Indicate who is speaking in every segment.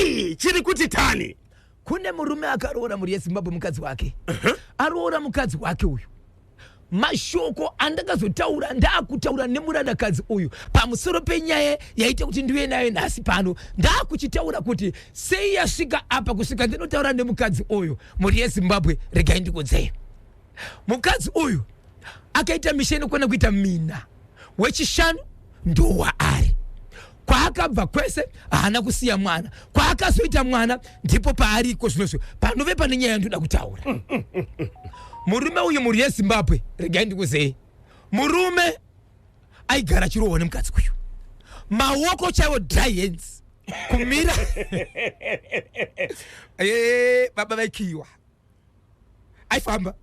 Speaker 1: Chii chiri kuti tani?
Speaker 2: Kune murume akaroora mhuri yeZimbabwe mukadzi wake. Aroora mukadzi wake uyu. Mashoko andakazotaura ndakutaura nemurandakadzi uyu pamusoro penyaya yaita kuti ndiuye nayo nhasi pano. Ndakuchitaura kuti sei yasvika apa kusvika ndinotaura nemukadzi uyu. Mhuri yeZimbabwe, regai ndikudzei. Mukadzi uyu akaita misha inokwana kuita mina, wechishanu ndowaari. Kwaakabva kwese haana kusiya mwana, kwaakazoita mwana ndipo paariko zvinozvo panove pane nyaya yandoda kutaura. Murume uyu, mhuri yeZimbabwe, regai ndikuzei, murume aigara achirohwa nemukadzi uyu, maoko chaiwo, dry hands kumira. Baba vaikiwa, aifamba,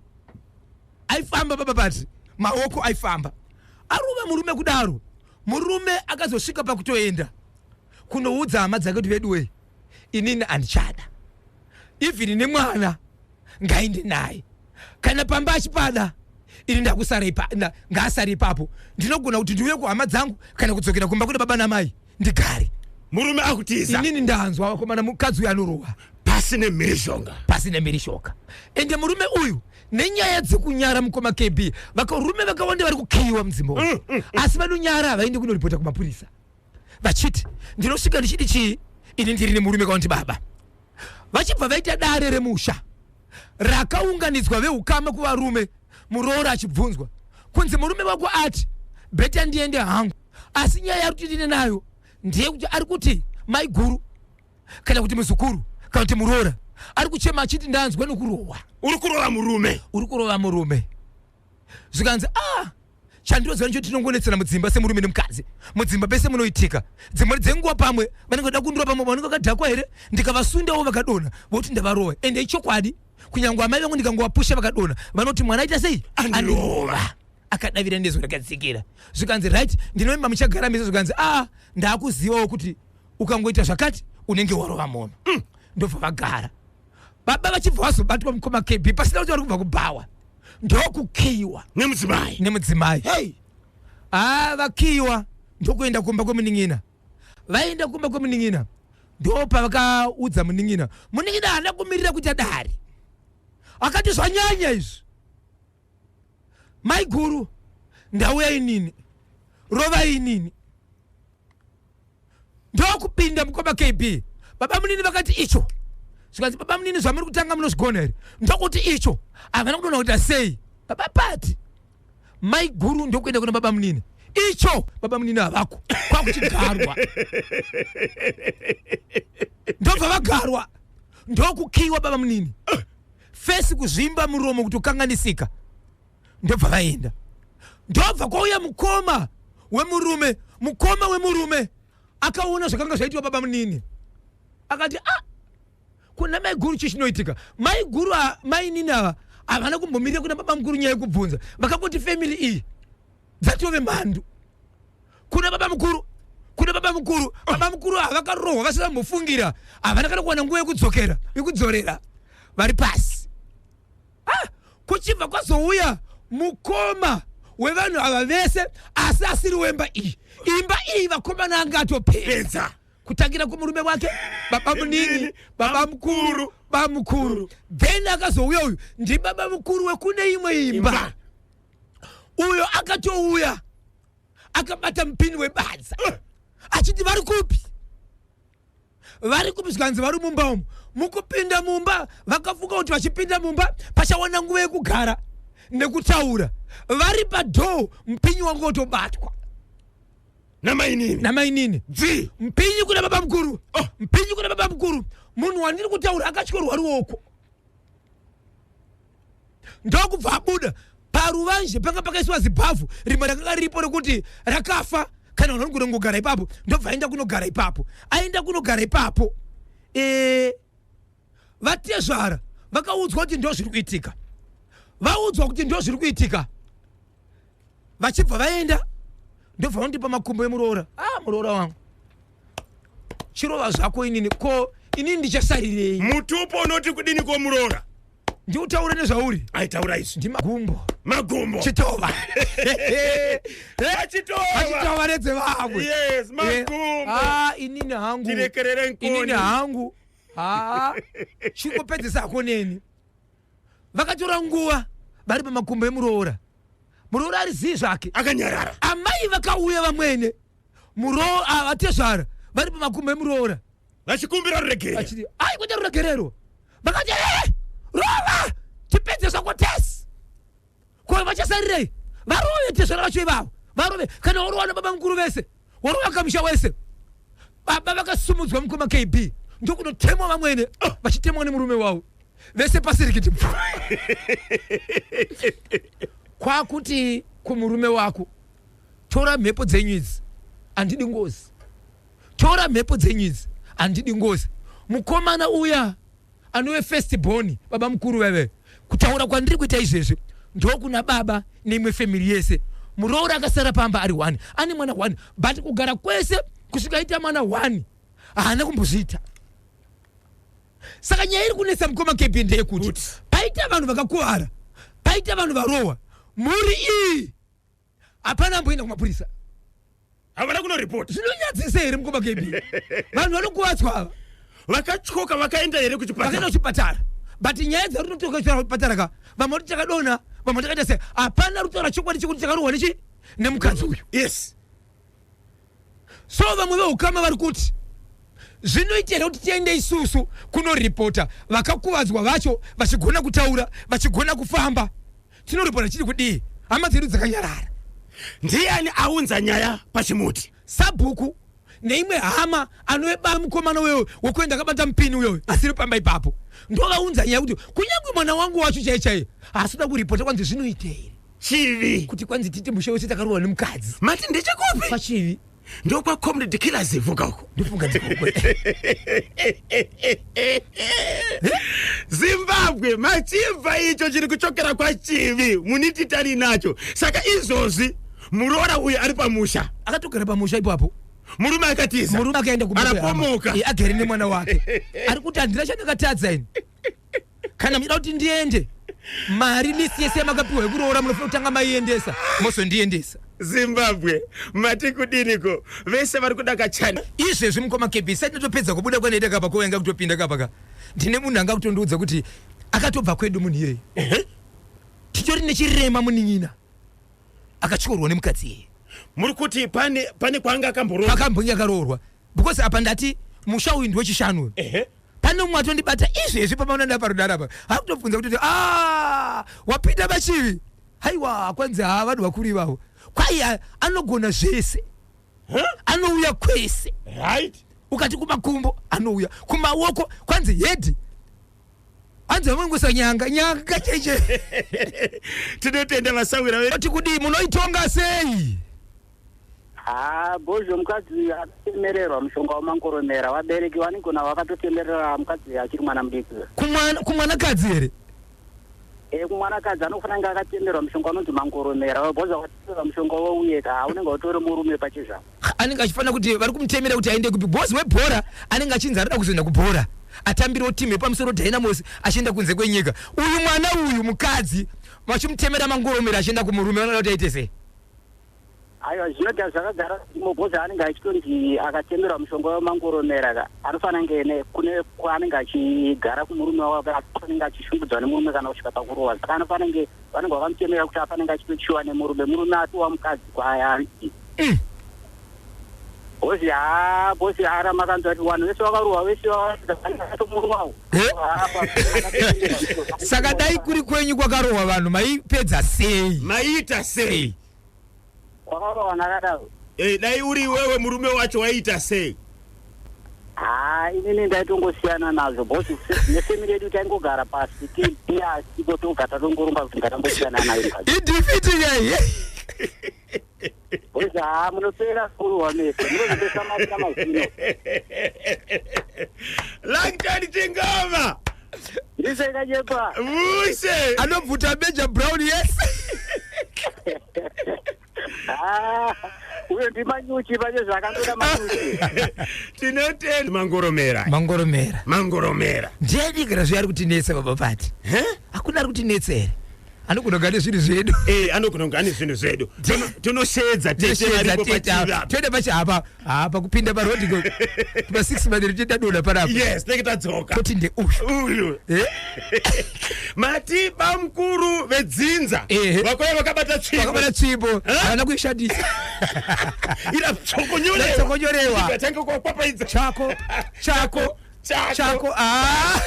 Speaker 2: aifamba baba pati maoko aifamba arova murume kudaro. Murume akazosvika pakutoenda kunoudza hama dzake kuti, "Veduwe, inini handichada, even nemwana ngaende naye. Kana pamba achipada, ini ndakusara, ngaasare ipapo. Ndinogona kuti ndiuye kuhama dzangu kana kudzokera kumba kuna baba namai ndigare."
Speaker 1: Murume akutiza.
Speaker 2: "Inini ndanzwa, vakomana, mukadzi uyu anorova."
Speaker 1: Pasi nemhirizhonga.
Speaker 2: Pasi nemhirizhonga. Ende murume uyu nenyaya dzekunyara, mukoma KB, vakarume vakawanda vari kukiyiwa mudzimba umu, asi vanonyara, havaendi kunoripota kumapurisa vachiti, "Ndinosvika ndichiti chii ini ndiri nemurume kaunti baba?" Vachibva vaita dare remusha rakaunganidzwa veukama kuvarume, muroora achibvunzwa kunzi, "Murume wako ati better ndiende hangu, asi nyaya yari kuti ndine nayo ndeyekuti ari kuti maiguru kana kuti muzukuru kana kuti muroora ari kuchema achiti ndanzwa nokurohwa."
Speaker 1: Uri kurova murume.
Speaker 2: "Uri kurova murume." Zvikanzi, "Ah, chandinoziva ndicho tinongonetsana mudzimba semurume nemukadzi. Mudzimba pese munoitika dzimwe dzenguva pamwe vanenge vada kundura, pamwe vanenge vakadhakwa here, ndikavasundawo vakadonha voti ndavarova. Ende ichokwadi, kunyange amai vangu ndikangovapusha vakadonha vanoti mwana aita sei?"
Speaker 1: "Andirova."
Speaker 2: Akadavira nezwi rakadzikira. Zvikanzi, "Right, ndinovimba muchagara mese." Zvikanzi, "A, ndaakuzivawo kuti ukangoita zvakati unenge warova munhu." Ndobva vagara. Baba vachibva vazobatwa, mukoma KB, pasina kuti vari kubva kubhawa, ndokukiyiwa.
Speaker 1: Nemudzimai.
Speaker 2: Nemudzimai.
Speaker 1: Hey.
Speaker 2: Ah, vakiyiwa, ndokuenda kumba kwemunin'ina. Vaenda kumba kwemunin'ina, ndopavakaudza munin'ina. Munin'ina haana kumirira kuita dare, akati, "Zvanyanya izvi, maiguru, ndauya inini, rova inini." Ndokupinda, mukoma KB. Baba munini vakati, "Icho." Zvikanzi, "Baba munini, zvamuri kutanga munozvigona here?" Ndokuti, "Icho." Havana kudona kuita sei, baba pati maiguru ndokuenda kuna baba munini, "Icho." Baba munini havako, kwakuchigarwa, ndobva vagarwa, ndokukiwa baba munini, face kuzvimba, muromo kuti ukanganisika. Ndobva vaenda, ndobva kwauya mukoma wemurume. Mukoma wemurume akaona zvakanga zvaitwa baba munini, akati, "Ah, kuna maiguru chii chinoitika?" Maiguru, mainini ava havana kumbomirira kuna baba mukuru nyaya yekubvunza. Vakangoti, "Family iyi dzatove mhandu." Kuna baba mukuru, kuna baba mukuru. Baba mukuru havakarohwa vasina kumbofungira, havana kana kuwana nguva yekudzokera, yekudzorera, vari pasi. Ah, kuchibva kwazouya mukoma wevanhu ava vese, asi asiri wemba iyi. Imba iyi vakomana anga atopedza.
Speaker 1: Pedza.
Speaker 2: Kutangira kumurume wake, baba munini, baba mukuru, bamukuru, then akazouya uyu ndibaba mukuru wekune imwe imba.
Speaker 1: Imba.
Speaker 2: Uyo akatouya akabata mupini webadza achiti, "Vari kupi? Vari kupi?" Zvikanzi, "Vari mumba umu." Mukupinda mumba vakafunga kuti vachipinda mumba pachawana nguva yekugara nekutaura. Vari padoor, mupinyi wangu wotobatwa.
Speaker 1: Namainini.
Speaker 2: Namainini.
Speaker 1: Dzi.
Speaker 2: Mpinyi kuna baba mukuru. Oh, mpinyi kuna baba mukuru. Munhu wandiri kutaura akatyorwa ruoko, ndokubva abuda paruvanje. Panga pakaiswa zibhavhu rimwe rakanga riripo rekuti rakafa, kana vanhu vanogona kungogara ipapo. Ndobva aenda kunogara ipapo. Aenda kunogara ipapo, vatezvara vakaudzwa kuti ndo zviri kuitika. Vaudzwa kuti ndo zviri kuitika, vachibva vaenda, ndobva vandipa makumbo emuroora. "Ah, muroora wangu, chirova zvako inini, ko inini ndichasarirei?"
Speaker 1: Mutupo unoti kudini komuroora?
Speaker 2: Ndiutaure nezvauri.
Speaker 1: Aitaura izvi.
Speaker 2: Ndimagumbo.
Speaker 1: Magumbo.
Speaker 2: Chitova.
Speaker 1: Achitova.
Speaker 2: Achitova nedzevamwe.
Speaker 1: Yes, magumbo.
Speaker 2: Ah, inini hangu.
Speaker 1: Tirekerere
Speaker 2: Inini
Speaker 1: nkoni.
Speaker 2: hangu. Ha, chingopedzesa hako neni. Vakatora nguva vari pamakumbo emuroora. Muroora ari zii zvake.
Speaker 1: Akanyarara.
Speaker 2: Amai vakauya vamwene, vatezvara vari pamakumbo emuroora.
Speaker 1: Vachikumbira ruregerero.
Speaker 2: Vachiti ai, kwete ruregerero. Vakati rova tipedze zvako tesi. Ko vachasarirei? Varove tezvara vacho ivavo. Varove kana warova nababa mukuru vese, warova kamusha wese. Baba vakasumudzwa mukoma KB ndokunotemwa vamwene, vachitemwa nemurume wavo vese pasirikiti. Kwakuti kumurume wako, tora mhepo dzenyu idzi, handidi ngozi. Tora mhepo dzenyu idzi, handidi ngozi. Mukomana uya anove first born, baba mukuru veve, kutaura kwandiri kuita izvezvi ndokuna baba neimwe family yese. Muroora akasara pamba ari 1, ane mwana 1, but kugara kwese kusvika aita mwana 1 haana kumbozviita. Saka nyaya iri kunetsa mukoma KB ndeyekuti
Speaker 1: Kuti.
Speaker 2: paita vanhu vakakuvara, paita vanhu varohwa, mhuri iyi hapana amboenda kumapurisa.
Speaker 1: Havana kunoripota.
Speaker 2: Zvinonyadzisa here mukoma KB? Vanhu vanokuvadzwa ava.
Speaker 1: Vakatyoka vakaenda here
Speaker 2: Vakaenda
Speaker 1: kuchipatara?
Speaker 2: kuchipatara, but nyaya dzarinotoka kuchipatara ka, vamwe vati takadonha, vamwe takaita sei, hapana rutaura chokwadi chekuti takarohwa nechi nemukadzi uyu.
Speaker 1: Yes.
Speaker 2: So vamwe veukama vari kuti zvinoita here kuti tiende isusu kunoripota vakakuvadzwa vacho vachigona kutaura, vachigona kufamba? Tinoripota chiri kudii? Hama dzedu dzakanyarara.
Speaker 1: Ndiani aunza nyaya pachimuti?
Speaker 2: Sabhuku neimwe hama anove ba mukomana uyoyo wekuenda akabata mupini uyoyo asiri pamba ipapo, ndovaunza nyaya kuti kunyange mwana wangu wacho chaiye chaiye haasi kuda kuripota. Kwanzi zvinoita here
Speaker 1: Chivi.
Speaker 2: kuti kwanzi titi mushe wese takarohwa nemukadzi?
Speaker 1: Mati ndechekupi?
Speaker 2: Pachivi.
Speaker 1: Ndokwa Comrade Killer Zivuka uko.
Speaker 2: Ndofunga ndikoko.
Speaker 1: Zimbabwe, machibva icho chiri kuchokera kwaChivi munititani nacho. Saka izvozvi muroora uyu ari pamusha?
Speaker 2: Akatogara pamusha ipapo.
Speaker 1: Murume akatiza.
Speaker 2: Murume akaenda kumba kwehama.
Speaker 1: Arapomoka.
Speaker 2: Agere nemwana wake. Ari kuti handina chandakatadza ini. Kana muchida kuti ndiende, mari list yese yamakapiwa yekuroora munofanira kutanga maiendesa, mozondiendesa.
Speaker 1: Zimbabwe, mati kudiniko vese vari kuda kachana?
Speaker 2: Izvezvi mukoma KB, sati ndotopedza kubuda kwandaita kapa, koyanga kutopinda kapa ka, ndine munhu anga kutondiudza kuti akatobva kwedu munhu iyeye. Titori nechirema, munin'ina akatyorwa nemukadzi iyeye.
Speaker 1: Muri kuti pane kwaanga akamboroora?
Speaker 2: Pakambonge akaroorwa, because apa ndati musha uyu ndewechishanu uyu. Pane mumwe atondibata izvezvi pamaona ndaparudara apa, akutobvunza kuti a wapinda pachivi? Haiwa, kwanzi ha, vanhu vakuru ivavo kwai anogona zvese.
Speaker 1: Huh?
Speaker 2: Anouya kwese. Ukati kumakumbo anouya, kumaoko, kwanzi head, anzi vamwengosa nyanga nyanga cheche.
Speaker 1: Tinotenda vasawira vedu.
Speaker 2: Oti kudii, munoitonga sei?
Speaker 3: Ha, bhozho, mukadzi akatemererwa mushonga wamangoromera, vabereki vanigona vakatotemerera mukadzi achiri mwana mudiki.
Speaker 2: Kumwanakadzi here?
Speaker 3: E, kumwanakadzi anofanira kunge akatemerwa mushonga unonzi mangoromera. Bhozho, akatemerwa mushonga wouyeka, ha, unenge utori murume pachizvavo.
Speaker 2: Anenge achifanira kuti vari kumutemera kuti aende kupi? Bhozi webhora anenge achinzi arida kuzoenda kubhora, atambirawo timu yepamusoro Dynamos, achienda kunze kwenyika. Uyu mwana uyu mukadzi vachimutemera mangoromera achienda kumurume, vanoda kuti aite sei?
Speaker 3: Aiwa, zvinota zvakagara imo. Bhozi anenge achitonzi akatemerwa mushonga wemangoromera ka, anofanira kunge kune kwaanenge achigara kumurume wake, anenge achishungudzwa nemurume kana kusvika pakurohwa. Saka anofanira kunge vanenge vakamutemera kuti afanenge achitochiwa nemurume, murume atiwa mukadzi kwaaya. Bhozi, ha, bhozi ara makanzwa kuti vanhu vese vakarohwa, vese vatomurumawo.
Speaker 2: Eh? Saka dai kuri kwenyu kwakarohwa vanhu, maipedza sei?
Speaker 1: Maita sei?
Speaker 3: Kwakarohwa nakadaro.
Speaker 1: Dai uri iwewe murume wacho, waiita sei?
Speaker 3: Ha, inini ndaitongosiyana nazvo bhozi. Nefamily yedu taingogara pasi tiasi totoga tatongorumba kuti ngatambosiyana nayo mukadzi.
Speaker 2: Idefeat kai.
Speaker 3: Bhozi, ha, munopera kurohwa mese, munozopesa mari namazino.
Speaker 1: Langton Chingoma.
Speaker 3: Ndisekanyepa.
Speaker 1: Mushe.
Speaker 2: Anobvuta Major Brown, yes.
Speaker 3: Ha, Uyo ndimanyuchi pane zvakandoda manyuchi.
Speaker 1: Tinotenda mangoromera.
Speaker 2: Mangoromera.
Speaker 1: Mangoromera.
Speaker 2: Ndiani kana zviya ari kutinetsa baba Pati? Hakuna ari kutinetsa here? Anogona kugara nezvinhu zvedu.
Speaker 1: Eh, anogona kugara nezvinhu zvedu. Tonoshedza tete varipo pachiva.
Speaker 2: Toenda pachihapa hapa kupinda parodi pa 6 manheru toenda dona panapa.
Speaker 1: Yes, tinenge tadzoka.
Speaker 2: Toti ndeuyu.
Speaker 1: Uyu.
Speaker 2: Eh?
Speaker 1: Mati bamukuru vedzinza
Speaker 2: Ehe.
Speaker 1: vakauya vakabata tsvimbo.
Speaker 2: Vakabata tsvimbo havana kuishandisa.
Speaker 1: Ira tsokonyorewa.
Speaker 2: Tsokonyorewa.
Speaker 1: Ikatanga kukwapaidza.
Speaker 2: Chako chako
Speaker 1: Chako.
Speaker 2: chako ah.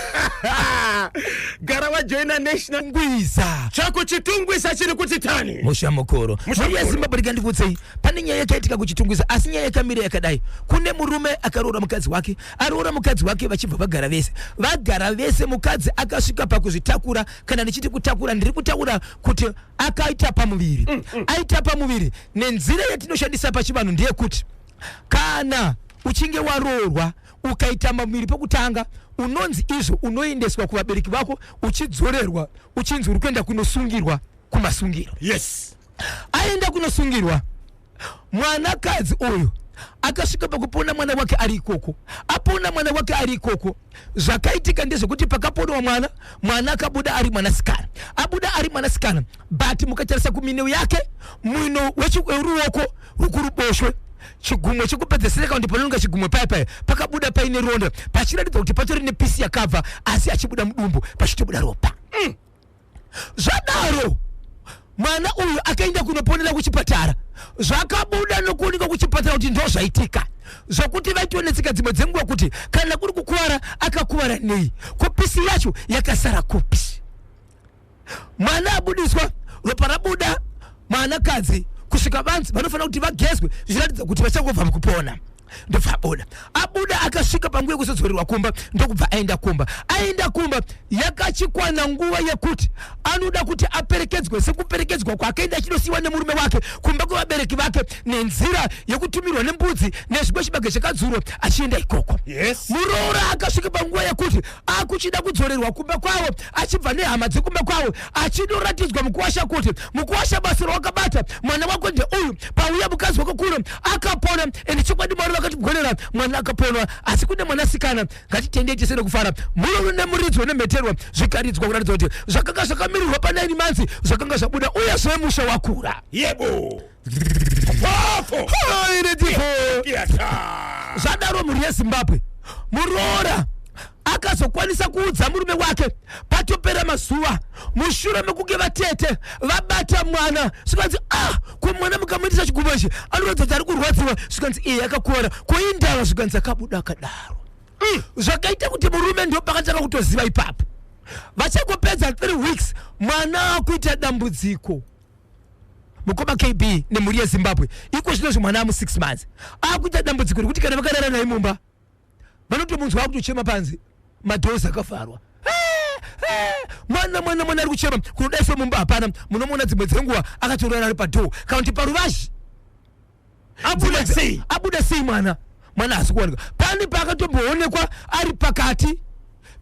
Speaker 1: Gara wajoina national
Speaker 2: Ngwiza.
Speaker 1: Chako chitungwisa chiri kuti tani.
Speaker 2: Musha mukuru.
Speaker 1: Musha
Speaker 2: Mhuri
Speaker 1: mukuru.
Speaker 2: yeZimbabwe rikandikutsei, pane nyaya yakaitika kuChitungwiza, asi nyaya yakamira yakadai. Kune murume akaroora mukadzi wake, aroora mukadzi wake vachibva vagara vese. Vagara vese mukadzi akasvika pakuzvitakura, kana ndichiti kutakura ndiri kutaura kuti akaita pamuviri. Aita pamuviri nenzira yatinoshandisa pachivanhu ndeyekuti kana uchinge waroorwa ukaita pamuviri pokutanga, unonzi izvo unoendeswa kuvabereki vako uchidzorerwa uchinzi uri kuenda kunosungirwa kumasungiro.
Speaker 1: Yes.
Speaker 2: Aenda kunosungirwa, mwanakadzi uyu akasvika pakupona mwana wake ari ikoko. Apona mwana wake ari ikoko, zvakaitika ndezvekuti pakaponwa mwana, mwana akabuda ari mwanasikana. Abuda ari mwanasikana, but mukatarisa kumineu yake, mwino weruoko rwekuruboshwe, chigumwe chekupedzesera kana kuti panonga chigumwe paya paya pakabuda paine ronda, pachiratidza kuti patori nepisi yakabva, asi achibuda mudumbu pachitobuda ropa. Zvadaro mwana uyu akaenda kunoponera kuchipatara, zvakabuda nokuonekwa kuchipatara kuti ndo zvaitika, zvokuti vaitionetseka dzimwe dzenguva kuti kana kuri kukuvara akakuvara nei, kopisi yacho yakasara kupi. Mwana abudiswa, ropa rabuda, mwanakadzi kusvika vanzi vanofanira kuti vagezwe, zvichiratidza kuti vachangobva mukupona. Ndobva abuda, abuda akasvika panguva yekuzodzorerwa kumba, ndokubva aenda kumba. Aenda kumba yakachikwana nguva yekuti anoda kuti aperekedzwe sekuperekedzwa kwaakaenda achinosiyiwa nemurume wake kumba kwevabereki vake nenzira yekutumirwa nembudzi nezvimwe chibage chakadzurwa achienda ikoko.
Speaker 1: Yes.
Speaker 2: Muroora akasvika panguva yekuti akuchida kudzorerwa kumba kwavo achibva nehama dzekumba kwavo, achinoratidzwa mukuwasha kuti mukuwasha basa rawakabata mwana wako ndeuyu, pauya mukadzi wako kuno akapona, ende chokwadi Mwari vakatigonera mwana akaponwa. Asi kune mwanasikana, ngatitendei tese nekufara, muroora nemuridzo nemheterwa zvikaridzwa kuratidza kuti zvakanga zvakamirirwa pa 9 months zvakanga zvabuda, uyezve musha wakura.
Speaker 1: Yebo. Popo.
Speaker 2: Zvadaro mhuri yeZimbabwe, muroora akazokwanisa kuudza murume wake patopera mazuva mushure mekunge vatete vabata mwana, zvikanzi ah, ko mwana mukamuitisa chigumbo ichi anoratidza kuti ari kurwadziwa, zvikanzi iye akakuvara, koindava, zvikanzi akabuda akadaro. Zvakaita kuti murume ndo pakatanga kutoziva ipapo. Vachangopedza 3 weeks mwana akuita dambudziko. Mukoma KB nemhuri yeZimbabwe, iko zvinozvi mwana amu 6 months akuita dambudziko rekuti kana vakarara naye mumba vanotomunzwa akutochema panze, madhozi akavharwa. Mwana mwana mwana ari kuchema kunodaiswa mumba hapana. Munomuona dzimwe dzenguva akatorara ari padhoo kana kuti paruvazhi.
Speaker 1: Abuda sei?
Speaker 2: Abuda sei mwana? Mwana haasi kuwanikwa. Pane paakatomboonekwa ari pakati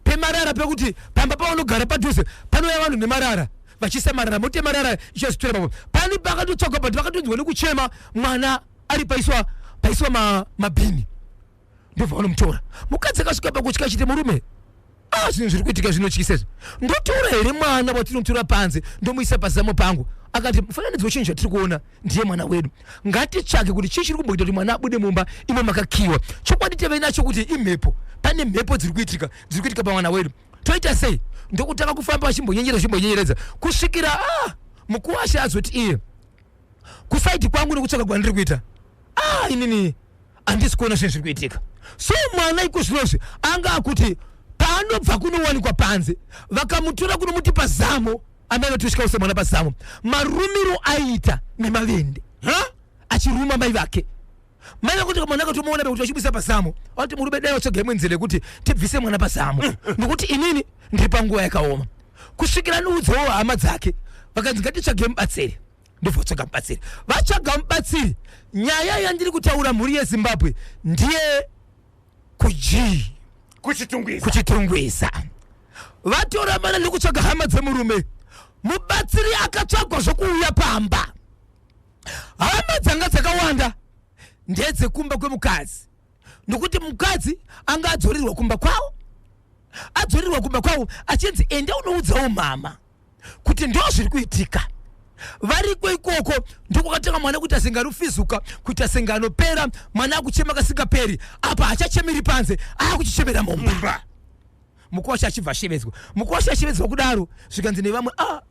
Speaker 2: pemarara, pekuti pamba pavanogara padhuze panouya vanhu nemarara vachiisa marara, moti marara ichazitora papo. Pane paakatotsvagwa, but vakatonzwa nekuchema mwana ari paiswa paiswa mabhini, ndobva vanomutora. Mukadzi akasvika pakutya achiti murume, ah, zvinhu zviri kuitika zvinotyisa izvi, ndotora here mwana watinotora panze ndomuisa pazamo pangu? Akati mufananidzo wechinhu chatiri kuona ndiye mwana wedu, ngatitsvake kuti chii chiri kumboita kuti mwana abude mumba imo makakiwa. Chokwadi teve nacho kuti imhepo, pane mhepo dziri kuitika, dziri kuitika pamwana wedu, toita sei? Ndokutanga kufamba achimbonyenyeredza achimbonyenyeredza kusvikira ah, mukuwasha azoti iye kusaiti kwangu nekutsvaka kwandiri kuita, ah, inini handisi kuona zvinhu zviri kuitika. So mwana iko zvinozvi anga akuti paanobva kunowanikwa panze, vakamutora kunomuti pazamo, amai vatosvika use mwana pazamo, marumiro aiita nemavende achiruma mai vake. Mai vakuti mwana akatomuona pekuti vachibisa pazamo, vati murume dai vatsvaga imwe nzira yekuti tibvise mwana pazamo, nokuti inini ndiri panguva yakaoma. Kusvikira niudzawo hama dzake, vakanzi ngatitsvage mubatsiri. Ndobva vatsvaga mubatsiri, vatsvaga mubatsiri. Nyaya yandiri kutaura mhuri yeZimbabwe ndiye kuG
Speaker 1: kuchitungwiza.
Speaker 2: Kuchitungwiza. Vatora mana nekutsvaga hama dzemurume, mubatsiri akatsvagwa zvokuuya pamba, hama dzanga dzakawanda. Ndedzekumba kwemukadzi, nokuti mukadzi anga adzorerwa kumba kwavo, adzorerwa kumba kwavo achinzi, "Enda unoudzawo mama kuti ndo zviri kuitika." Variko ikoko ndokwakatanga mwana kuita senge anofizuka, kuita senge anopera. Mwana akuchema kasingaperi. Apa hachachemeri panze, akuchichemera mumba.
Speaker 1: Mumba.
Speaker 2: Mukwasha achibva ashevedzwa. Mukwasha ashevedzwa kudaro, zvikanzi nevamwe, "A,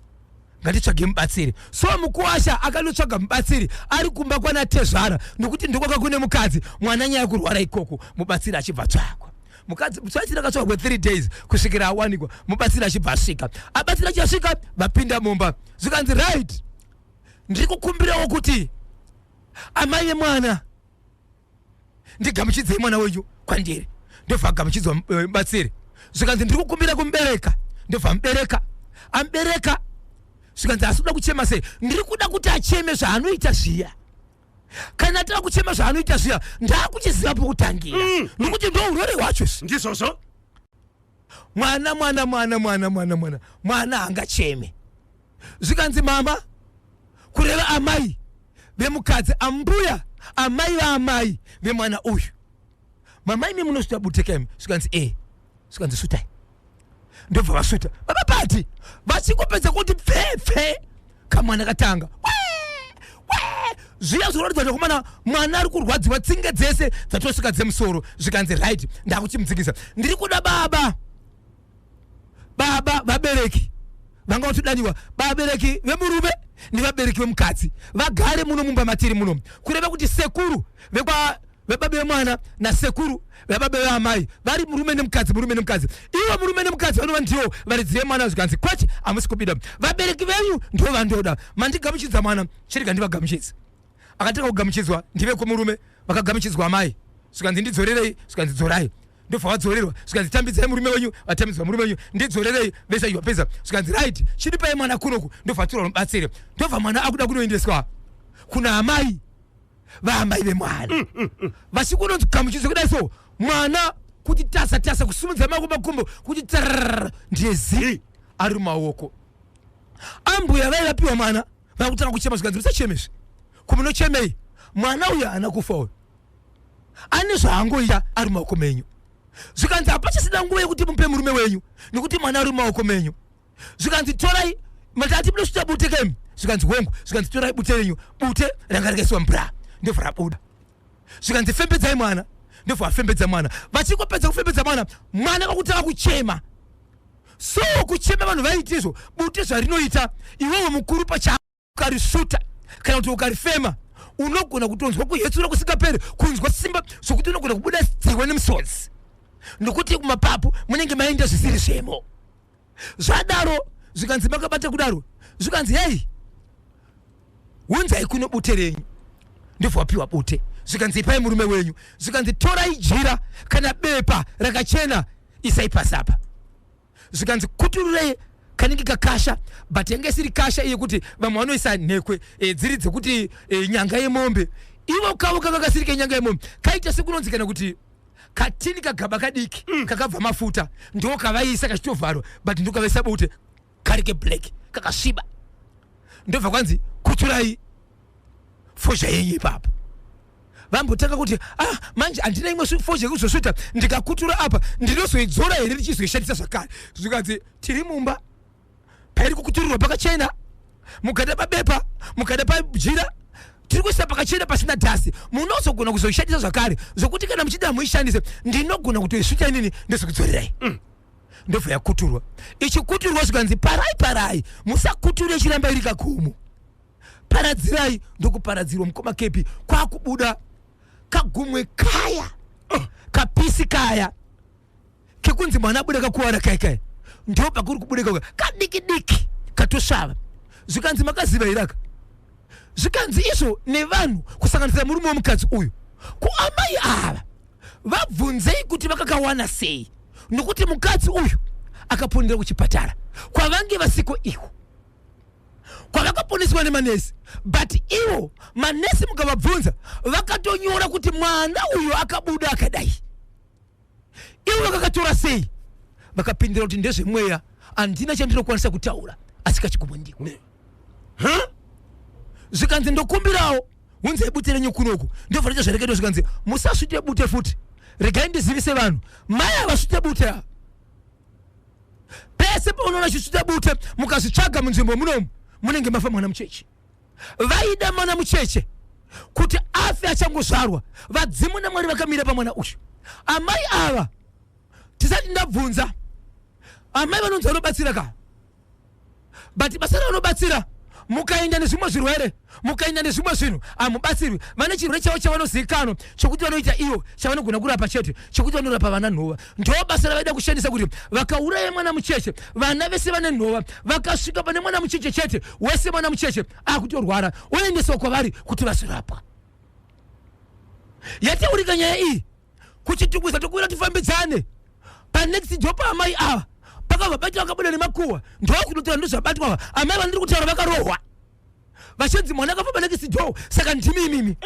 Speaker 2: ngatitsvage mubatsiri." So mukwasha akanotsvaga mubatsiri ari kumba kwana tezvara, nokuti ndokwaka kune mukadzi. Mwana nyaya yekurwara ikoko, mubatsiri achibva tsvakwa. Mukadzi, mubatsiri akatsvakwa kwe3 days kusvikira awanikwa. Mubatsiri achibva asvika. Abatsiri achiasvika, vapinda mumba, zvikanzi, "Right, ndiri kukumbirawo kuti amai vemwana ndigamuchidzei mwana wenyu kwandiri." Ndobva agamuchidzwa mubatsiri. Zvikanzi, "Ndiri kukumbira kumubereka." Ndobva mubereka, amubereka. Zvikanzi, "Asi kuda kuchema sei?" "Ndiri kuda kuti acheme zvaanoita zviya. Kana tava kuchema zvaanoita zviya, ndaakuchiziva pokutangira, nokuti ndo urwere hwacho izvi."
Speaker 1: Ndizvozvo.
Speaker 2: Mwana, mwana, mwana, mwana, mwana, mwana, mwana haangacheme. Zvikanzi, "Mama," kureva amai vemukadzi, ambuya, amai vaamai vemwana uyu, "Mama, imi munosvuta buteka imi?" Zvikanzi, "E." Zvikanzi, "Svutai." Ndobva vasvuta. Baba pati vachingopedza kuti pfepfe, kamwana katanga "Wee, wee." Zviya zvinoratidza kuti komana mwana ari kurwadziwa, tsinge dzese dzatosvika dzemusoro. Zvikanzi, "Right, ndakuchimudzikisa. Ndiri kuda baba, baba, vabereki vanga vatodaniwa, vabereki vemurume nevabereki vemukadzi vagare muno mumba matiri muno," kureva kuti sekuru vekwa vebaba vemwana nasekuru vebaba veamai vari murume nemukadzi, murume nemukadzi. Ivo murume nemukadzi vanova ndivo varidzi vemwana. Zvikanzi, "Kwete, hamusi kubida. Vabereki venyu ndo vandoda. Mandigamuchidza mwana, chirega ndivagamuchidze." Akatanga kugamuchidzwa ndivekumurume, vakagamuchidzwa amai. Zvikanzi, "Ndidzorerei." Zvikanzi, "Dzorai." Ndobva vadzorerwa. Zvikanzi, "Tambidzai murume wenyu." Vatambidzwa murume wenyu. "Ndidzorerei." Vese vapedza, zvikanzi, "Right, chidipai mwana kunoku." Ndobva atorwa mubatsiri. Ndobva mwana akuda kunoendeswa kuna amai vaamai vemwana. Vachikunonzi gamuchidzwa kudai, so mwana kuti tasa tasa, kusimudza maoko, makumbo kuti tararara, ndiye zi ari mumaoko. Ambuya vaivapiwa mwana vakutanga kuchema. Zvikanzi, "Musachemezve. Kumunochemei? Mwana uyu haana kufa, uyu ane zvaangoita, ari mumaoko menyu." Zvikanzi, "Hapachisina nguva yekuti mupe murume wenyu, nekuti mwana ari mumaoko menyu." Zvikanzi, "Torai. Matati munosvita bute kemi?" Zvikanzi, "Hongu." Zvikanzi, "Torai bute renyu." Bute ranga rakaiswa mubra, ndobva rabuda. Zvikanzi, "Fembedzai mwana." Ndobva vafembedza mwana. Vachingopedza kufembedza mwana, mwana kakutanga kuchema. So kuchema vanhu vaiti izvo bute zvarinoita, iwewe mukuru pachako ukarisvuta kana kuti ukarifema, unogona kutonzwa kuhetsura kusingaperi, kunzwa simba zvokuti unogona kubuda dziwa nemusodzi, nokuti kumapapu munenge maenda zvisiri zvemo. Zvadaro, zvikanzi, makabata kudaro, zvikanzi, "Hei, hunzai kuno bute renyu." Ndobva wapiwa bute. Zvikanzi, "Ipai murume wenyu." Zvikanzi, "Torai jira kana bepa rakachena, isai pasi apa." Zvikanzi, "Kutururei kanenge kakasha," but yange isiri kasha iye kuti vamwe vanoisa nhekwe dziri dzekuti nyanga yemombe. Ivo kavo kanga kasiri kenyanga yemombe, kaita sekunonzi kana kuti katini, kagaba kadiki kakabva mafuta, ndo kavaisa kachitovharwa, but ndo kavaisa bute kari keblack kakasviba. Ndobva kwanzi, "Kuturai fozha yenyu ipapo." Vambotanga kuti, "Ah, manje handina imwe fozha yekuzosvuta. Ndikakutura apa ndinozoidzora here ndichizoishandisa zvakare?" Zvikanzi, "Tiri mumba, pairi kukuturirwa pakachena. Mukada pabepa, mukada pajira, tiri kuisa pakachena pasina dhasi. Munozogona kuzoishandisa zvakare, zvokuti kana muchida muishandise, ndinogona kutoisvuta inini ndozokudzorerai." Ndobva yakuturwa. Ichikuturwa, zvikanzi, "Parai, parai, musakuture ichiramba iri kagumo, paradzirai." Ndokuparadzirwa, mukoma kepi, kwakubuda kagumwe kaya, kapisi kaya kekunzi mwana abuda kakuwara kai kai, ndo pakuri kubuda kauka kadiki diki katosvava. Zvikanzi, "Makaziva iraka?" Zvikanzi izvo nevanhu, kusanganisira murume wemukadzi uyu, kuamai ava, vabvunzei kuti vakakawana sei, nokuti mukadzi uyu akaponera kuchipatara kwavange vasiko iwo kwavakaponeswa nemanesi, but ivo manesi mukavabvunza vakatonyora kuti mwana uyu akabuda akadai. Ivo vakakatora sei? Vakapindira kuti ndezvemweya, handina chandinokwanisa kutaura, asi kachigumwe ndiko. Zvikanzi, "Ndokumbirawo Unzai bute renyu kunoku. Ndobva raita zvareketwa zvikanzi musasvute bute futi, regai ndizivise vanhu, mai havasvute bute ava. Pese paunoona chisvuta bute, mukazvitsvaga munzvimbo munomu, munenge mafa mwana mucheche. Vaida mwana mucheche kuti afe achangozvarwa. Vadzimu naMwari vakamira pamwana uyu. Amai ava, tisati ndabvunza, amai vanonzi vanobatsira ka, but basa ravanobatsira, mukaenda nezvimwe zvirwere, mukaenda nezvimwe zvinhu, hamubatsirwi. Vane chirwere chavo chavanozivikanwa chokuti vanoita ivo, chavanogona kurapa chete, chokuti vanorapa vana nhova. Ndo basa ravaida kushandisa, kuti vakauraya mwana mucheche, vana vese vane nhova vakasvika pane mwana mucheche chete, wese mwana mucheche akutorwara, oendeswa kwavari kuti vazorapwa. Yataurika nyaya iyi kuChitungwiza, tokuira tifambidzane panext door paamai ava, pakabva baita vakabuda nemakuhwa, ndokunotaura ndozvabatwa. Amai vandiri kutaura vakarohwa vachinzi mwana akafamba next door, saka ndimi imimi.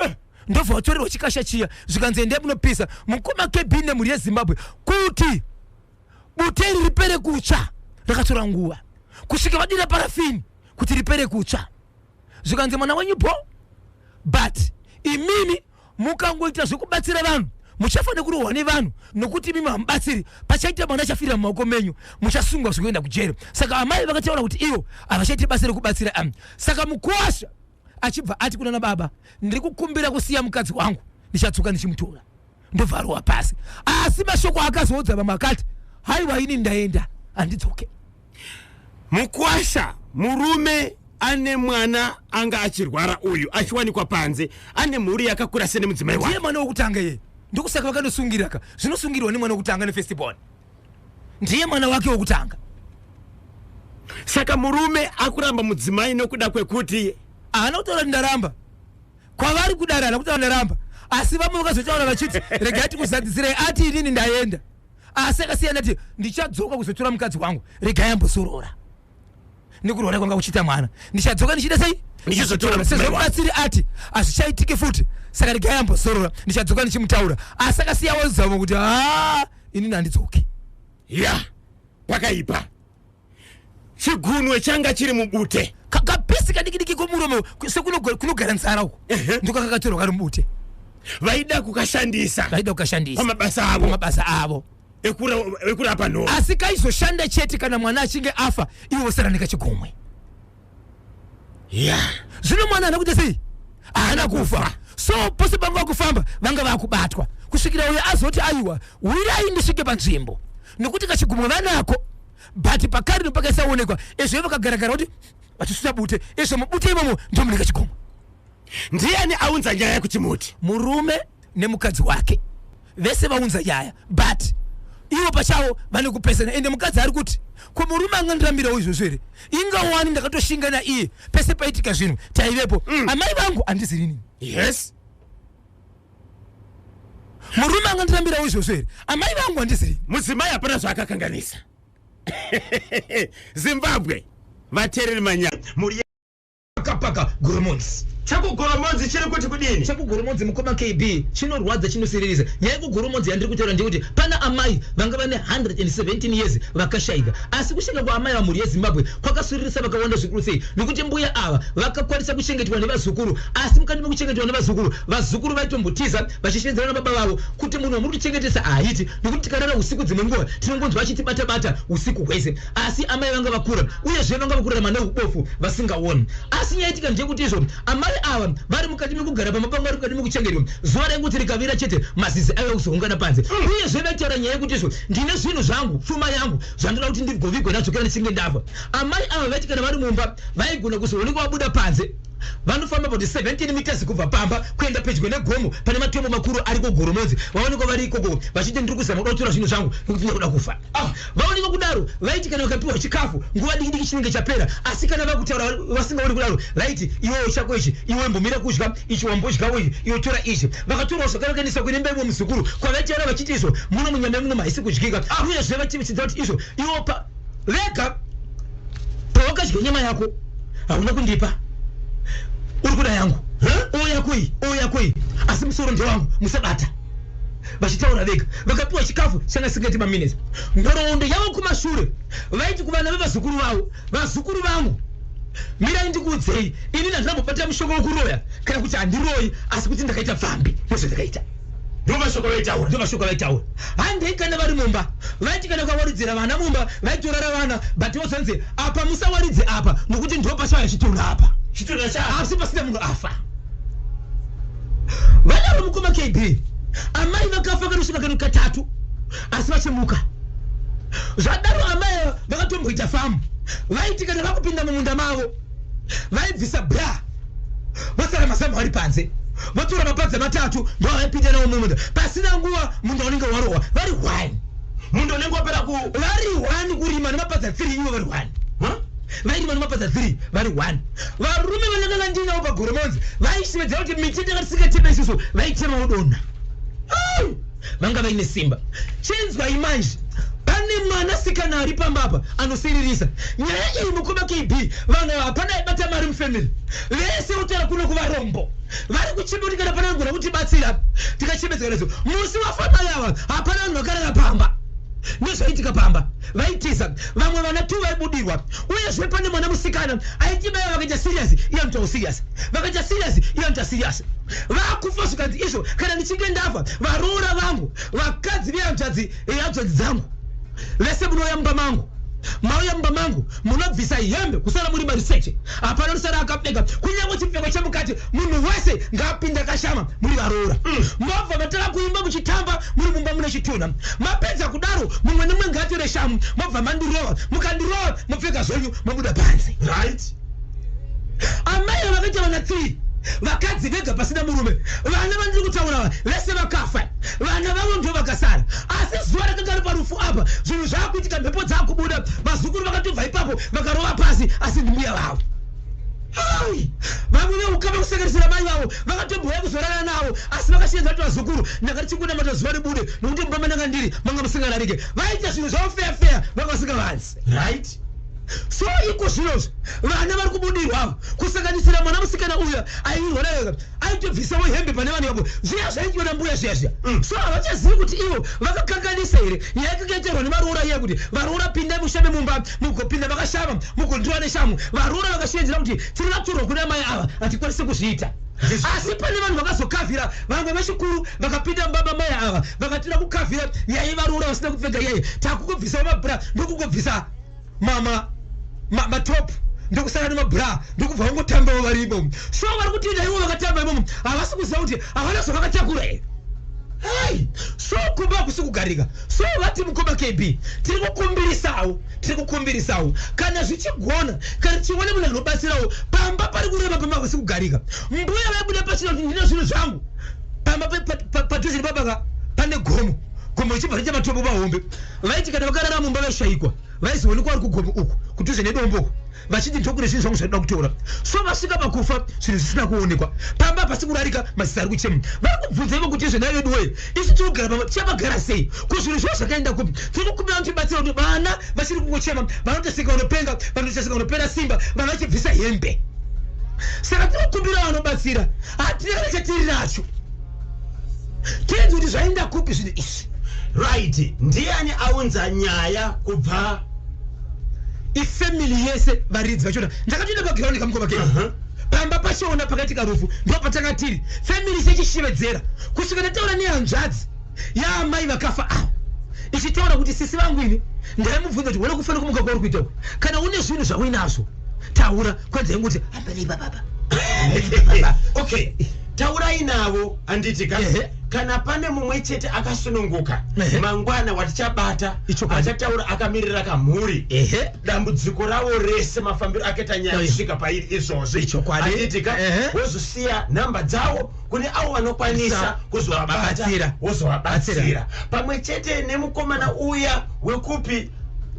Speaker 2: Ndobva vatorerwa chikasha chiya, zvikanzi endai munopisa. Mukoma KB nemhuri yeZimbabwe, kuti bute iri ripere kutsva rakatora nguva, kusvika vadira parafini kuti ripere kutsva. Zvikanzi mwana wenyu bo, but imimi mukangoita zvekubatsira vanhu, muchafa nekurohwa nevanhu, nokuti imimi hamubatsiri. Pachaita mwana achafirira mumaoko menyu, muchasungwa zvekuenda kujeri. Saka amai vakataura kuti ivo havachaiti basa rekubatsira am. Saka mukuwasha achibva ati kuna nababa, "Ndiri kukumbira kusiya mukadzi wangu, ndichatsuka ndichimutora." Ndobva arohwa pasi. Asi mashoko akazoudza vamwe akati, "Haiwa, ini ndaenda, handidzoke."
Speaker 1: Mukwasha, murume ane mwana anga achirwara uyu, achiwanikwa panze, ane mhuri yakakura sene mudzimai
Speaker 2: Ndiye
Speaker 1: wake.
Speaker 2: mwana wokutanga iye, ndokusaka vakandosungiraka. Zvinosungirwa nemwana wokutanga, nefirstborn, ndiye mwana wake wokutanga.
Speaker 1: Saka murume akuramba mudzimai nokuda kwekuti
Speaker 2: Haana kutaura kuti ndaramba kwavari kudare, haana kutaura ndaramba, asi vamwe vakazotaura vachiti, "Regai tikuzadzisirei." Ati, "Inini ndaenda," asi akasiyana ati, "Ndichadzoka kuzotora mukadzi wangu, regai ambosorora nekurwara kwanga kuchiita mwana, ndichadzoka ndichida sei?"
Speaker 1: Ndichizotora mudzimai
Speaker 2: Sezvo
Speaker 1: wangu.
Speaker 2: mubatsiri ati hazvichaitiki futi, saka regai ambosorora, ndichadzoka ndichimutaura. Asi akasiya wazama kuti, "Ha, inini handidzoki."
Speaker 1: Ya, pakaipa. Chigunwe changa chiri mubute.
Speaker 2: Kapisi kadiki diki komuromo, sekunogara nzara uko, ndiko kakatorwa kari mubute.
Speaker 1: Vaida kukashandisa.
Speaker 2: Vaida kukashandisa.
Speaker 1: Pamabasa avo.
Speaker 2: Pamabasa avo.
Speaker 1: Ekurapa nhova.
Speaker 2: Asi kaizoshanda chete kana mwana achinge afa, ivo vosara nekachigumwe. Zvino mwana haana kuita sei? Haana kufa. So pose panga vakufamba, vanga vakubatwa, kusvikira uyo azoti, "Aiwa, wirai ndisvike panzvimbo," nokuti kachigumwe vanako, but pakare nopakaisaonekwa izvo, vakagaragara kuti vachisvita bute, izvo mubute imomo ndomune kachigumwe.
Speaker 1: Ndiani aunza nyaya kuchimuti?
Speaker 2: Murume nemukadzi wake vese vaunza nyaya, but ivo pachavo vane kupesana. Ende mukadzi ari kuti, "Ko murume angandirambirawo izvozvo here? Ingawani ndakatoshinga naiye, pese paitika zvinhu taivepo. Amai vangu handizirini. Murume angandirambirawo izvozvo here? Amai vangu handizirini."
Speaker 1: Mudzimai hapana zvaakakanganisa. Zimbabwe, vateereri, manya mhuri.
Speaker 2: Pakapaka Goromonzi.
Speaker 1: ChakuGoromonzi chiri kuti kudini?
Speaker 2: ChakuGoromonzi, mukoma KB, chinorwadza, chinosiririsa. Nyaya yekuGoromonzi yandiri kutaura ndeyekuti pana amai vanga vane 117 years vakashayika. Asi kushaika kwaamai vamhuri yeZimbabwe kwakasuririsa vakawanda zvikuru sei, nokuti mbuya ava vakakwanisa kuchengetwa nevazukuru. Asi mukati mekuchengetwa nevazukuru, vazukuru vaitombotiza vachishevedzera nababa vavo kuti, "Munhu wamuri kuchengetesa haiti, nokuti tikarara usiku, dzimwe nguva tinongonzwa achitibata-bata usiku hwese." Asi amai vanga vakura, uyezve vanga vakurarama neubofu, vasingaoni. Asi nyaitika ndeyekuti izvo amai ava vari mukati mekugara pamba panga vari mukati mekuchengetwa, zuva raingoti rikavira chete, mazizi aiva kuzoungana panze. Uyezve vaitaura nyaya yekuti izvo, "Ndine zvinhu zvangu, pfuma yangu, zvandoda kuti ndigovigwe nazvo kana ndichinge ndafa." Amai ava vaiti kana vari mumba, vaigona kuzoonekwa vabuda panze, vanofamba about 17 meters kubva pamba kuenda pedyo negomo pane matombo makuru ari kuGoromonzi. Vaonekwa vari ikoko vachiti, "Ndiri kuzama kuda kutora zvinhu zvangu nekuti ndakuda kufa." Vaonekwa kudaro, vaiti kana vakapiwa chikafu, nguva diki diki chinenge chapera. Asi kana vakutaura vasingaoni kudaro, vaiti, "Iwewo chako ichi, iwe mbomira kudya ichi, wambodyawo ichi, iwe tora ichi." Vakatorawo zvakare, vakaendeswa kune mbaivo muzukuru, kwavaitaura vachiti izvo, "Muno munyama muno haisi kudyika." Uyezve vachidza kuti izvo, iwo pa vega pawakadya nyama yako hauna kundipa, uri kuda yangu, o yako iyi, o yako iyi, asi musoro ndewangu, musabata. Vachitaura vega, vakapiwa chikafu changa singaiti maminutes. Nhoroondo yavo kumashure, vaiti kuvana vevazukuru vavo, "Vazukuru vangu, Mirai ndikuudzei, ini ndandinambobata mushonga wekuroya kana kuti handiroyi, asi kuti ndakaita pfambi, ndozvandakaita.
Speaker 1: Ndomashoko vaitaura.
Speaker 2: Ndomashoko vaitaura. Handei kana vari mumba, vaiti kana ukawaridzira vana mumba, vaitorara vana, but vozonzi apa musawaridze apa nokuti ndo pachauya chitunha apa.
Speaker 1: Chitunha cha
Speaker 2: Asi pasina munhu afa. Vadaro mukoma KB, amai vakafa kanosvika kano katatu asi vachimuka. Zvadaro amai ava vakatomboita famu, vaiti kana vakupinda mumunda mavo vaibvisa bra, vosara mazamu ari panze, votora mapadza matatu ndoavaipinda nawo mumunda. Pasina nguva munda unenge warohwa vari one.
Speaker 1: Munda unenge wapera ku
Speaker 2: vari one kurima nemapadza 3, ivo vari one.
Speaker 1: Huh?
Speaker 2: Vairima nemapadza 3 vari one. Varume vandakanga ndinavo paGoromonzi vaishevedzera kuti miti yatanga tisingateme isusu vaitema wodonha. Ai! Vanga vaine simba. Chinzwai manje, pane mwanasikana ari pamba apa anosiririsa nyaya iyi mukoma KB. Vanhu ava hapana aibata mari mufamily, vese votaura kuno kuvarombo vari kuchema kuti kana pane anogona kutibatsira tikachemedzeka nadzo. Musi wafa mai ava hapana vanhu vakarara pamba nezvaiitika pamba, vaitiza. Vamwe vana 2 vaibudirwa. Uyezve pane mwana musikana aiti mai vakaita serious iye anoitawo serious, vakaita serious iye anoita serious. Vakufa zvikanzi izvo kana ndichinge ndafa, varoora vangu vakadzi vehanzvadzi hanzvadzi dzangu vese munouya mumba mangu, mauya mumba mangu munobvisa hembe kusara muri mariseche, hapana rusara akapfeka kunyange chipfeko chemukati, munhu wese ngaapinde akashama muri varoora. Mobva matanga kuimba muchitamba muri mumba mune chitunha. Mapedza kudaro mumwe nemumwe ngaatore shamu, mobva mandirova, mukandirova mopfeka zvenyu mobuda panze.
Speaker 1: Right.
Speaker 2: Amai ava vakaita vana 3 vakadzi vega pasina murume. Vana vandiri kutaura ava vese vakafa, vana vavo ndo vakasara. Asi zuva rakanga ri parufu apa zvinhu zvaakuitika, mhepo dzaakubuda, vazukuru vakatobva ipapo vakarova pasi, asi ndimbuya vavo. Ai, vamwe veukama kusanganisira mai vavo vakatombouya kuzorara navo, asi vakashevedza kuti vazukuru ndanga tichingonamata zuva ribude nokuti mumba mandanga ndiri manga musingararike. Vaita zvinhu zvavo feya feya, vanga vasingavanzi.
Speaker 1: Right.
Speaker 2: So iko zvinozvi vana vari kubudirwa ava, kusanganisira mwana musikana uya airwara ega, aitobvisawo hembe pane vanhu vapo, zviya zvaitwa nambuya zviya zviya. So havachazivi kuti ivo vakakanganisa here. Nyaya yakanga itaurwa nemaroora iya kuti varoora pindai mushame mumba, mugopinda makashama mugondirwa neshamu. Varoora vakashevedzera kuti tiri vatorwa kuna mai ava, hatikwanisi kuzviita. Asi pane vanhu vakazokavhira, vamwe vechikuru vakapinda mumba mamai ava vakatira kukavhira nyaya yevaroora vasina kupfeka iyaye, takungobvisawo mabra ndokungobvisa matop ndokusara nemabra ndokubva vangotambawo vari imomo. So vari kutinda ivo vakatamba imomo havasi kuziva kuti havana zvavakatakura here. Hai, so kumba hakusi kugarika. So vati mukoma KB, tiri kukumbirisawo, tiri kukumbirisawo kana zvichigona, kana tichiona munhu anobatsirawo pamba pari kurema, pamba hakusi kugarika. Mbuya vaibuda pachena kuti ndine zvinhu zvangu pamba padhuze nepabaka pane gomo, gomo richibva riita matombo mahombe. Vaiti kana vakarara mumba vaishaikwa, vaizoonekwa vari kugomo uku kudhuze nedombo uku, vachiti ndokune zvinhu zvangu zvandinoda kutora. So vasvika pakufa zvinhu zvisina kuonekwa pamba, pasi kurarika, mazisa ari kuchema. Vari kubvunza ivo kuti izvo nhai vedu woye, isu tiri kugara pamba tichapagara sei? Ko zvinhu zvavo zvakaenda kupi? Tiri kukumbira kutibatsira kuti vana vachiri kungochema, vanotoseka vanopenga, vanotoseka vanopera simba, vana vachibvisa hembe. Saka tiri kukumbira vanobatsira, hatina kana chatiri nacho, tinzi kuti zvaenda kupi zvinhu izvi.
Speaker 1: Right. Ndiani aunza nyaya kubva?
Speaker 2: Ifamily yese, varidzi vachona. Ndakatoenda paground kamukoma ke. Pamba pachiona pakaitika rufu ndo patanga tiri family sechishevedzera kusvika ndataura nehanzvadzi yaamai vakafa ava, ichitaura kuti sisi vangu ini ndaimubvunza kuti wena kufanira kumuka kwauri kuita uku, kana une zvinhu zvauinazvo taura, kwanzi yaingoti hambanei bababa.
Speaker 1: Okay, taurai navo handiti ka?
Speaker 2: Ehe.
Speaker 1: Kana pane mumwe chete akasununguka
Speaker 2: Ehe.
Speaker 1: mangwana watichabata
Speaker 2: Ichokwadi.
Speaker 1: achataura akamirira kamhuri
Speaker 2: Ehe.
Speaker 1: dambudziko ravo rese, mafambiro akaita nyaya
Speaker 2: Ehe.
Speaker 1: kusvika pairi izvozvi.
Speaker 2: Ichokwadi.
Speaker 1: Handiti ka?
Speaker 2: Ehe.
Speaker 1: Wozosiya nhamba dzavo kune avo vanokwanisa
Speaker 2: Isa.
Speaker 1: kuzovabata,
Speaker 2: Batsira.
Speaker 1: wozovabatsira pamwe chete nemukomana uya wekupi?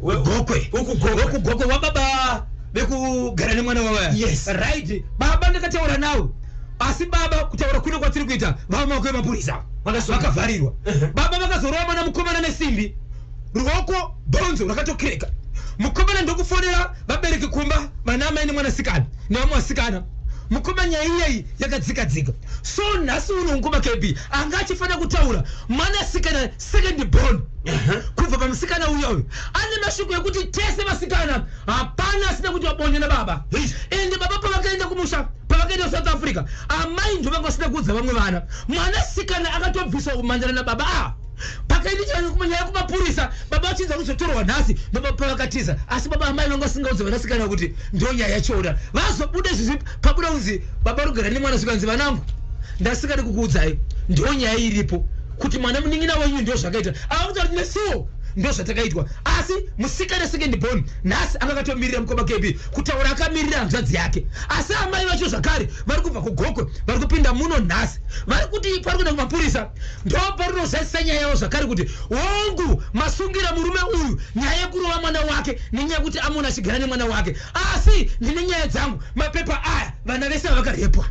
Speaker 2: Gokwe.
Speaker 1: Wekugokwe.
Speaker 2: Wekugokwe wababa vekugara nemwana wavaya.
Speaker 1: Yes.
Speaker 2: Right, baba ndakataura navo, asi baba kutaura kuno kwatiri kuita vava maoko emapurisa.
Speaker 1: Vakasungwa.
Speaker 2: Vakavharirwa. Baba vakazorova mwana mukomana nesimbi, ruoko bhonzo rakatokreka. Mukomana ndokufonera vabereki kumba, vana amai nemwanasikana nevamwe vasikana. Mukoma, nyaya iyeyi yakadzika dzika. So nhasi uno, mukoma KB, anga achifanira kutaura mwanasikana second born kubva pamusikana uyoyo, ane mashoko ekuti tese vasikana hapana asina kuti wabonye nababa. Ende baba pavakaenda kumusha, pavakaenda kuSouth Africa, amai ndo vanga vasina kuudza vamwe vana. Mwanasikana akatobviswa kumandana nababa. A pakaenda nyaya kumapurisa, baba vachinza kuzotorwa nhasi, ndobaba pavakatiza. Asi baba, amai vanga vasingaudza vanasikana kuti ndo nyaya yachona. Vazobuda izvizvi, pabuda kunzi baba rugara nemwana, zvikanzi, "Vanangu, ndasingadi kukuudzai, ndo nyaya iripo kuti mwana munin'ina wenyu ndo zvakaita." Ava kuti nesuwo ndo zvatakaitwa. Asi musikana second born nhasi anga akatomirira, mukoma KB, kutaura, akamirira hanzvadzi yake. Asi amai vacho zvakare vari kubva kuGokwe, vari kupinda muno nhasi, vari kuti pari kuenda kumapurisa, ndo parinozadzisa nyaya yavo zvakare kuti hongu, masungira murume uyu nyaya yekurova mwana wake nenyaya yekuti amona achigara nemwana wake, asi ndine nyaya dzangu, mapepa aya, vana vese vavakarepwa.